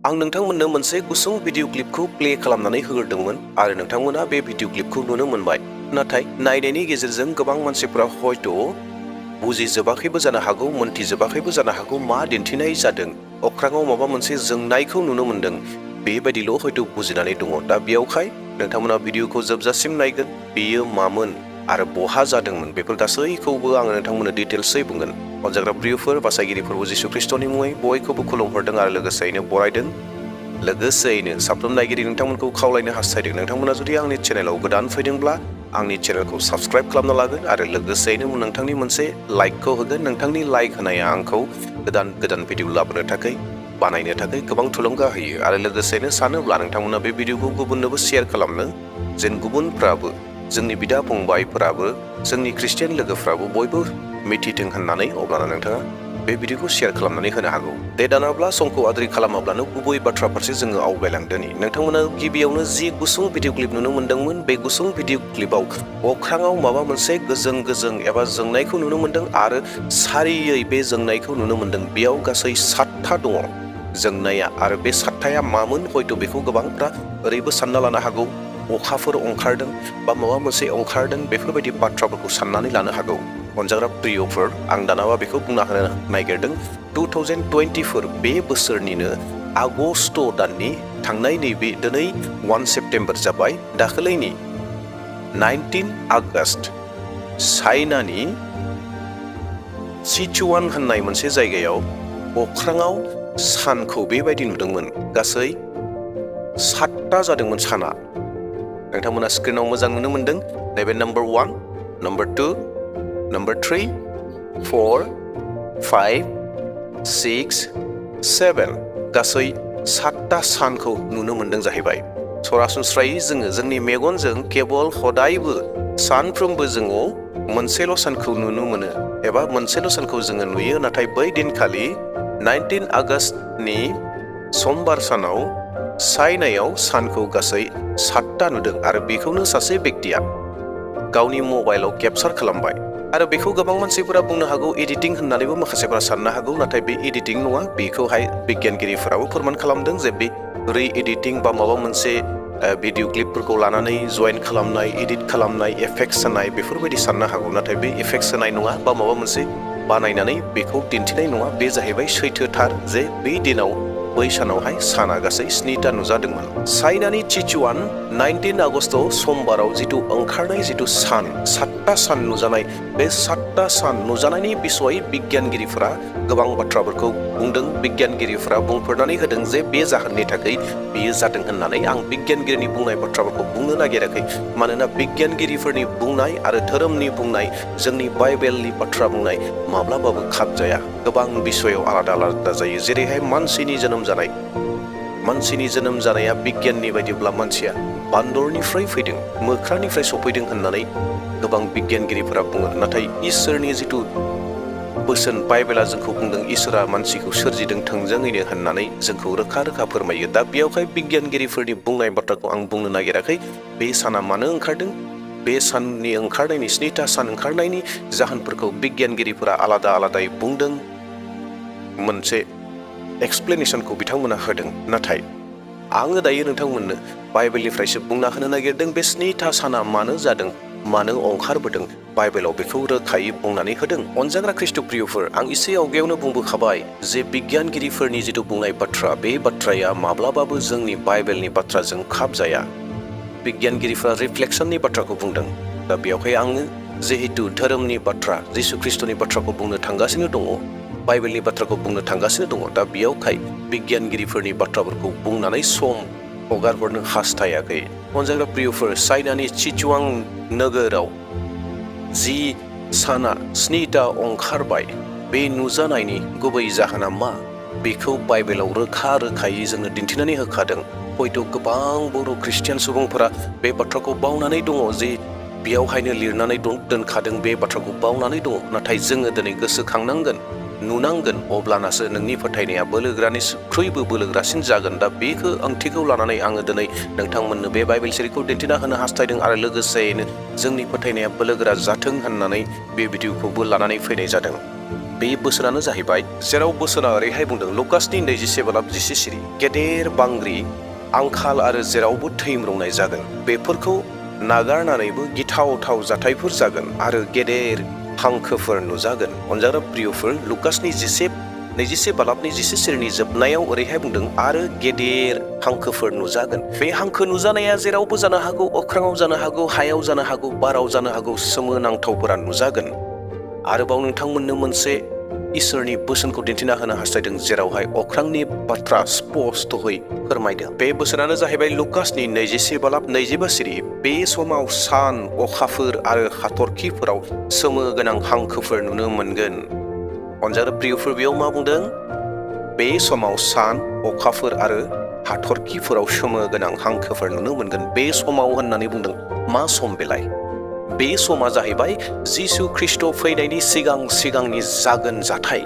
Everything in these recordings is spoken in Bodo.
आं नोंथांमोननो मोनसे गुसुं भिडिअ क्लिपखौ प्ले खालामनानै होग्रोदोंमोन आरो नोंथांमोना बे भिडिअ क्लिपखौ नुनो मोनबाय। नाथाय नायनायनि गेजेरजों गोबां मानसिफोरा हयथ' बुजिजोबाखैबो जानो हागौ, मोनथिजोबाखैबो जानो हागौ मा दिन्थिनाय जादों। अख्राङाव माबा मोनसे जोंनायखौ नुनो मोनदों, बेबायदिल' हयथ' बुजिनानै दङ। दा बेयावहाय नोंथांमोना भिडिअखौ जोबजासिम नायगोन, बेयो मामोन आरो बहा जादोंमोन बेफोर गासैखौबो आङो नोंथांमोननो डिटेल्सै बुंगोन। अनजाग्रा प्रियफोर, बासायगिरिफोर जिसु ख्रिस्ट'नि मुङै बयखौबो खुलुमहरदों आरो लोगोसेयैनो बरायदों। लोगोसेयैनो साफ्रोम नायगिरि नोंथांमोनखौ खावलायनो हास्थायदों, नोंथांमोना जुदि आंनि चेनेलाव गोदान फैदोंब्ला आंनि चेनेलखौ साबस्क्राइब खालामना लागोन आरो लोगोसेयैनो नोंथांनि मोनसे लाइकखौ होगोन। नोंथांनि लाइक होनाया आंखौ गोदान भिडिअ लाबोनो थाखाय, बानायनो थाखाय गोबां थुलुंगा होयो आरो लोगोसेयैनो सानोब्ला नोंथांमोना बे भिडिअखौ गुबुननोबो शेयार खालामनो, जेन गुबुनफ्राबो, जोंनि बिदा फंबायफोराबो, जोंनि ख्रिस्टियान लोगोफ्राबो बयबो मिथिथों होननानै अब्लाना नोंथाङा बे भिडिअखौ शेयार खालामनानै होनो हागौ। दे दानाब्ला समखौ आद्रि खालामाब्लानो गुबै बाथ्रा फारसे जोङो आवगायलांदोनि। नोंथांमोना गिबियावनो जि गुसुं भिडिअ क्लिप नुनो मोनदोंमोन, बे गुसुं भिडिअ क्लिपाव अख्राङाव माबा मोनसे गोजों एबा जोंनायखौ नुनो मोनदों आरो सारियै बे जोंनायखौ नुनो मोनदों। बेयाव गासै 7था दङ जोंनाया आरो बे 7थाया मामोन हयथ' बेखौ गोबांफ्रा ओरैबो सानना लानो हागौ, अखाफोर ओंखारदों बा माबा मोनसे ओंखारदों, बेफोरबायदि बाथ्राफोरखौ साननानै लानो हागौ। अनजाग्रा प्रियफोर, आं दानाबा बेखौ बुंना होनो नागिरदों। 2024 बे बोसोरनिनो आगस्ट दाननि थांनाय नैबे दिनै 1 सेप्तेम्बर जाबाय, दाखालैनि 19 आगस्ट चाइनानि सिचुआन होननाय मोनसे जायगायाव अख्राङाव सानखौ बेबायदि नुदोंमोन। गासै 7था जादोंमोन साना। नोंथांमोना स्क्रिनाव मोजां नुनो मोनदों। नैबे नम्बर 1, नम्बर 2, नम्बर 3, 4, 5, 6, 7 गासै 7था सानखौ नुनो मोनदों जाहैबाय। सरासनस्रायै जोङो जोंनि मेगनजों केबल हदायबो सानफ्रोमबो जोङो मोनसेल' सानखौ नुनो मोनो एबा मोनसेल' सानखौ जोङो नुयो। नाथाय बै दिनखालि 19 आगस्टनि समबार सानाव चाइनायाव सानखौ गासै 7था नुदों आरो बेखौनो सासे बेक्तिया गावनि मबाइलाव केपचार खालामबाय। आरो बेखौ गोबां मानसिफोरा बुंनो हागौ एडिटिं होननानैबो माखासेफोरा साननो हागौ, नाथाय बे एडिटिं नङा। बेखौहाय बिगियानगिरिफोराबो फोरमान खालामदों जे बे रि-एडिटिं बा माबा मोनसे भिडिअ क्लिपफोरखौ लानानै जइन खालामनाय, एडिट खालामनाय, एफेक्ट्स होनाय बेफोरबायदि साननो हागौ। नाथाय बे एफेक्ट्स होनाय नङा बा माबा मोनसे बानायनानै बेखौ दिन्थिनाय नङा। बे जाहैबाय सैथोथार जे बै दिनाव, बै सानावहाय साना गासै 7था नुजादोंमोन। चाइनानि सिचुआन 19 आगस्ट समबाराव जिथु ओंखारनाय जिथु सान, 7था सान नुजानाय, बे 7था सान नुजानायनि बिसय बिगियानगिरिफोरा गोबां बाथ्राफोरखौ बुंदों। बिगियानगिरिफोरा बुंफोरनानै होदों जे बे जाहोननि थाखाय बेयो जादों होननानै। आं बिगियानगिरिनि बुंनाय बाथ्राफोरखौ बुंनो नागिराखै, मानोना बिगियानगिरिफोरनि बुंनाय आरो धोरोमनि बुंनाय, जोंनि बाइबेलनि बाथ्रा बुंनाय माब्लाबाबो खाब जाया। गोबां बिसयाव आलादा आलादा जायो। जेरैहाय मानसिनि जोनोम जानाय, मानसिनि जोनोम जानाया बिगियाननि बायदिब्ला मानसिया बान्दरनिफ्राय फैदों, मोख्रानिफ्राय सफैदों होननानै गोबां बिगियानगिरिफोरा बुङो। नाथाय इसोरनि जिथु बोसोन, बाइबेला जोंखौ बुंदों इसोरा मानसिखौ सोरजिदों थोंजोङैनो होननानै जोंखौ रोखा रोखा फोरमायो। दा बेयावहाय बिगियानगिरिफोरनि बुंनाय बाथ्राखौ आं बुंनो नागिराखै। बे साना मानो ओंखारदों, बे साननि ओंखारनायनि 7था सान ओंखारनायनि जाहोनफोरखौ बिगियानगिरिफोरा आलादा आलादायै बुंदों, मोनसे एक्सप्लेनेसनखौ बिथांमोना होदों। नाथाय आङो दायो नोंथांमोननो बाइबेलनिफ्रायसो बुंना होनो नागिरदों बे 7था साना मानो जादों, मानो ओंखारबोदों। बाइबेलाव बेखौ रोखायै बुंनानै होदों। अनजाग्रा ख्रिस्ट' प्रियफोर, आं एसे आवगायावनो बुंबोखाबाय जे बिगियानगिरिफोरनि जिथु बुंनाय बाथ्रा, बे बाथ्राया माब्लाबाबो जोंनि बाइबेलनि बाथ्राजों खाब जाया। बिगियानगिरिफोरा रिफ्लेक्सननि बाथ्राखौ बुंदों। दा बेयावहाय आङो जिहेतु धोरोमनि बाथ्रा, जिसु ख्रिस्ट'नि बाथ्राखौ बुंनो थांगासिनो दङ, बाइबेलनि बाथ्राखौ बुंनो थांगासिनो दङ। दा बेयावहाय बिगियानगिरिफोरनि बाथ्राफोरखौ बुंनानै सम हगारहरनो हास्थायाखै। अनजाग्रा प्रियफोर, चाइनानि सिचुआन नोगोराव जि साना 7था ओंखारबाय, बे नुजानायनि गुबै जाहोना मा, बेखौ बाइबेलाव रोखा रोखायै जोंनो दिन्थिनानै होखादों। हयथ' गोबां बर' ख्रिस्टियान सुबुंफोरा बे बाथ्राखौ बावनानै दङ जे बेयावहायनो लिरनानै दोनखादों, बे बाथ्राखौ बावनानै दङ। नाथाय जोङो दिनै गोसोखांनांगोन, नुनांगोन, अब्लानासो नोंनि फोथायनाया बोलोग्रानिख्रुइबो बोलोग्रासिन जागोन। दा बेखौ ओंथिखौ लानानै आङो दिनै नोंथांमोननो बे बाइबेल सिरिखौ दिन्थिना होनो हास्थायदों आरो लोगोसेयैनो जोंनि फोथायनाया बोलोगोरा जाथों होननानै बे भिडिअखौबो लानानै फैनाय जादों। बे बोसोरानो जाहैबाय जेराव बोसोरा ओरैहाय बुंदों लुकासनि 27:11 सिरि गेदेर बांग्रि आंखाल आरो जेरावबो थैम्रंनाय जागोन बेफोरखौ नागारनानैबो गिथावथाव जाथायफोर जागोन आरो गेदेर हांखोफोर नुजागोन। अनजाग्रा प्रियफोर लुकासनि 27:11 सिरिनि जोबनायाव ओरैहाय बुंदों आरो गेदेर हांखोफोर नुजागोन। बे हांखो नुजानाया जेरावबो जानो हागौ, अख्राङाव जानो हागौ, हायाव जानो हागौ, बाराव जानो हागौ, सोमोनांथावफोरा नुजागोन। आरोबाव नोंथांमोननो मोनसे इसोरनि बोसोनखौ दिन्थिना होनो हास्थायदों जेरावहाय अख्रांनि बाथ्रा स्पष्टयै फोरमायदों। बे बोसोरानो जाहैबाय लुकासनि 27:22 सिरि बे समाव सान, अखाफोर आरो हाथरखिफोराव सोमो गोनां हांखोफोर नुनो मोनगोन। अनजाग्रा प्रियफोर बेयाव मा बुंदों? बे समाव सान, अखाफोर आरो हाथरखिफोराव सोमो गोनां हांखोफोर नुनो मोनगोन। बे समाव होननानै बुंदों, मा सम बेलाय? बे समा जाहैबाय जिसु ख्रिस्ट' फैनायनि सिगांनि जागोन जाथाय।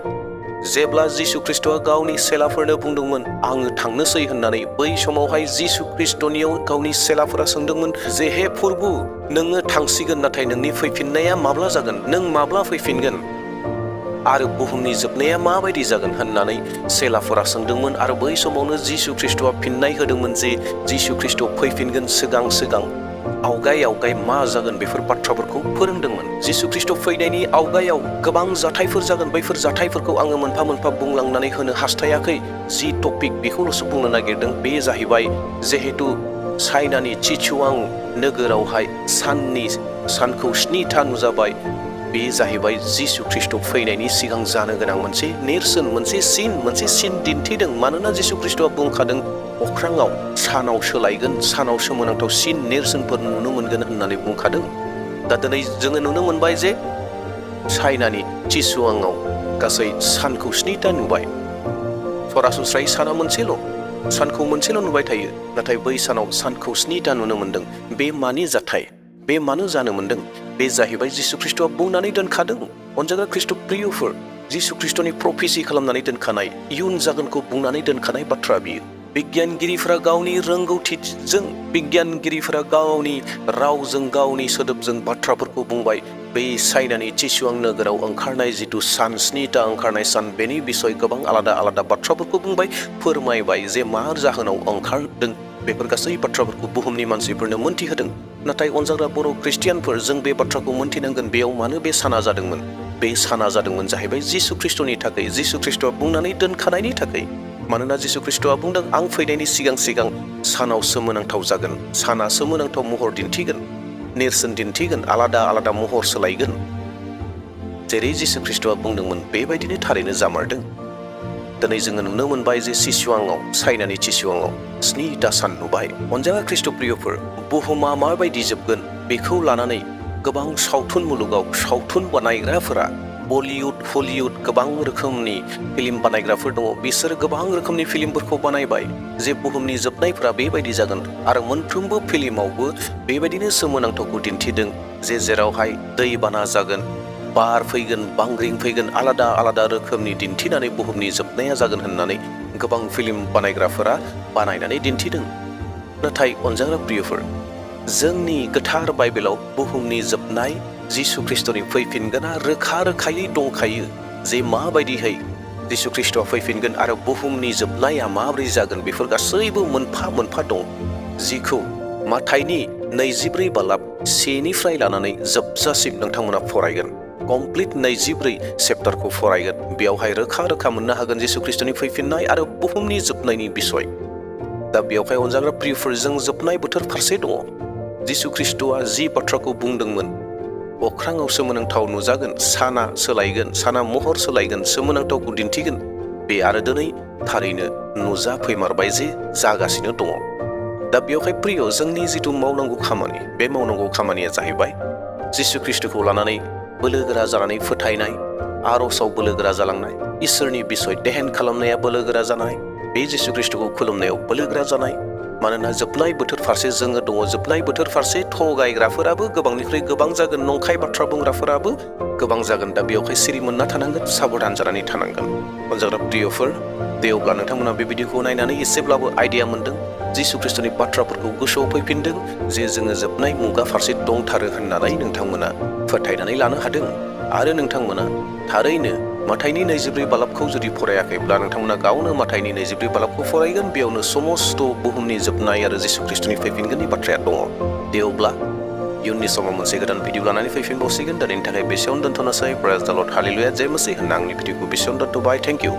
जेब्ला जिसु ख्रिस्ट'आ गावनि सेलाफोरनो बुंदोंमोन आङो थांनोसै होननानै, बै समावहाय जिसु ख्रिस्ट'नियाव गावनि सेलाफोरा सोंदोंमोन जे हे प्रभु नोङो थांसिगोन नाथाय नोंनि फैफिननाया माब्ला जागोन? नों माब्ला फैफिनगोन? आरो बुहुमनि जोबनाया माबायदि जागोन होननानै सेलाफोरा सोंदोंमोन। आरो बै समावनो जिसु ख्रिस्ट'आ फिननाय होदोंमोन जे जिसु ख्रिस्ट' फैफिनगोन सिगां आवगाय मा जागोन बेफोर बाथ्राफोरखौ फोरोंदोंमोन। जिसु ख्रिस्ट' फैनायनि आवगायाव गोबां जाथायफोर जागोन। बैफोर जाथायफोरखौ आङो मोनफा मोनफा बुंलांनानै होनो हास्थायाखै। जि टपिक बेखौल'सो बुंनो नागिरदों। बे जाहैबाय जिहेतु चाइनानि चिचुआं नोगोरावहाय सानखौ 7था नुजाबाय। बे जाहैबाय जिसु ख्रिस्ट' फैनायनि सिगां जानो गोनां मोनसे नेरसोन, मोनसे सिन दिन्थिदों। मानोना जिसु ख्रिस्ट'आ बुंखादों अख्राङाव सानाव सोलायगोन, सानाव सोमोनांथाव नेरसोनफोर नुनो मोनगोन होननानै बुंखादों। दा दिनै जोङो नुनो मोनबाय जे चाइनानि चिचुआंआव गासै सानखौ 7था नुबाय। सरासनस्रायै साना सानखौ मोनसेल' नुबाय थायो, नाथाय बै सानाव सानखौ 7था नुनो मोनदों। बे मानि जाथाय? बे मानो जानो मोनदों? बे जाहैबाय जिसु ख्रिस्ट'आ बुंनानै दोनखादों। अनजाग्रा ख्रिस्ट' प्रियफोर, जिसु ख्रिस्ट'नि प्रफेसि खालामनानै दोनखानाय, इयुन जागोनखौ बुंनानै दोनखानाय बाथ्रा बियो। बिगियानगिरिफोरा गावनि रोंगौथिजों, बिगियानगिरिफोरा गावनि रावजों, गावनि सोदोबजों बाथ्राफोरखौ बुंबाय। बै चाइनानि चिचुआं नोगोराव ओंखारनाय जिथु सान, 7था ओंखारनाय सान, बेनि बिसय गोबां आलादा बाथ्राफोरखौ बुंबाय, फोरमायबाय जे मा जाहोनाव ओंखारदों। बेफोर गासै बाथ्राफोरखौ बुहुमनि मानसिफोरनो मोनथिहोदों। नाथाय अनजाग्रा बर' ख्रिस्टियानफोर, जों बे बाथ्राखौ मोनथिनांगोन। बेयाव मानो बे साना जादोंमोन? बे साना जादोंमोन जाहैबाय जिसु ख्रिस्ट'नि थाखाय, जिसु ख्रिस्ट'आ बुंनानै दोनखानायनि थाखाय। मानोना जिसु ख्रिस्ट'आ बुंदों आं फैनायनि सिगां सानाव सोमोनांथाव जागोन। साना सोमोनांथाव महर दिन्थिगोन, नेरसोन दिन्थिगोन, आलादा महर सोलायगोन। जेरै जिसु ख्रिस्ट'आ बुंदोंमोन बेबायदिनो थारैनो जामारदों। दिनै जोङो नुनो मोनबाय जे चाइनानि चिचुआंआव 7था सान नुबाय। अनजाग्रा ख्रिस्ट' प्रियफोर, बुहुमा माबायदि जोबगोन बेखौ लानानै गोबां सावथुन मुलुगाव सावथुन बानायग्राफोरा, बलिउड, हलिउड गोबां रोखोमनि फिल्म बानायग्राफोर दङ। बिसोरो गोबां रोखोमनि फिल्मफोरखौ बानायबाय जे बुहुमनि जोबनायफोरा बेबायदि जागोन। आरो मोनफ्रोमबो फिल्मावबो बेबायदिनो सोमोनांथावखौ दिन्थिदों जे जेरावहाय दैबाना जागोन, बार फैगोन, बांग्रिं फैगोन, आलादा रोखोमनि दिन्थिनानै बुहुमनि जोबनाया जागोन होननानै गोबां फिल्म बानायग्राफोरा बानायनानै दिन्थिदों। नाथाय अनजाग्रा प्रियफोर, जोंनि गोथार बाइबेलाव बुहुमनि जोबनाय, जिसु ख्रिस्ट'नि फैफिनगोना रोखायै दंखायो जे माबायदिहै जिसु ख्रिस्ट'आ फैफिनगोन आरो बुहुमनि जोबनाया माबोरै जागोन। बेफोर गासैबो मोनफा दं, जिखौ माथाइनि 24:1 लानानै जोबजासिम नोंथांमोना फरायगोन। कमप्लिट 24 चेप्टारखौ फरायगोन। बेयावहाय रोखा मोननो हागोन जिसु ख्रिस्ट'नि फैफिननाय आरो बुहुमनि जोबनायनि बिसय। दा बेयावहाय अनजाग्रा प्रियफोर, जों जोबनाय बोथोर फारसे दङ। जिसु ख्रिस्ट'आ जि बाथ्राखौ बुंदोंमोन, अख्राङाव सोमोनांथाव नुजागोन, साना सोलायगोन, साना महर सोलायगोन, सोमोनांथावखौ दिन्थिगोन। बे आरो दिनै थारैनो नुजाफैमारबाय जे जागासिनो दङ। दा बेयावहाय प्रिय, जोंनि जिथु मावनांगौ खामानि, बे मावनांगौ खामानिया जाहैबाय जिसु ख्रिस्ट'खौ लानानै बोलोगोरा जानानै फोथायनाय, आर'जआव बोलोगोरा जालांनाय, इसोरनि बिसय देहेन खालामनाया बोलोगोरा जानाय, बे जिसु ख्रिस्ट'खौ खुलुमनायाव बोलोगोरा जानाय। मानोना जोबनाय बोथोर फारसे जोङो दङ। जोबनाय बोथोर फारसे थगायग्राफोराबो गोबांनिख्रुइ गोबां जागोन, नंखाय बाथ्रा बुंग्राफोराबो गोबां जागोन। दा बेयावहाय सिरि मोनना थानांगोन, साबधान जानानै थानांगोन। अनजाग्रा प्रियफोर, दे अब्ला नोंथांमोना बे भिडिअखौ नायनानै एसेब्लाबो आइडिया मोनदों, जिसु ख्रिस्ट'नि बाथ्राफोरखौ गोसोआव फैफिनदों जे जोङो जोबनाय मुगा फारसे दंथारो होननानै नोंथांमोना फोथायनानै लानो हादों। आरो नोंथांमोना थारैनो माथाइनि 24 बालाबखौ जुदि फरायाखैब्ला नोंथांमोना गावनो माथाइनि 24 बालाबखौ फरायगोन। बेयावनो समस्त बुहुमनि जोबनाय आरो जिसु ख्रिस्टनि फैफिनगोननि बाथ्राया दङ। दे अब्ला इयुननि समाव मोनसे गोदान भिडिअ लानानै फैफिनबावसिगोन। दिनैनि थाखाय बेसेयावनो दोनथ'नोसै। प्रेज द लर्ड, हालेलुया, जय मसीह होनना आंनि भिडिअखौ बेसेयावनो दोनथ'बाय। Thank you.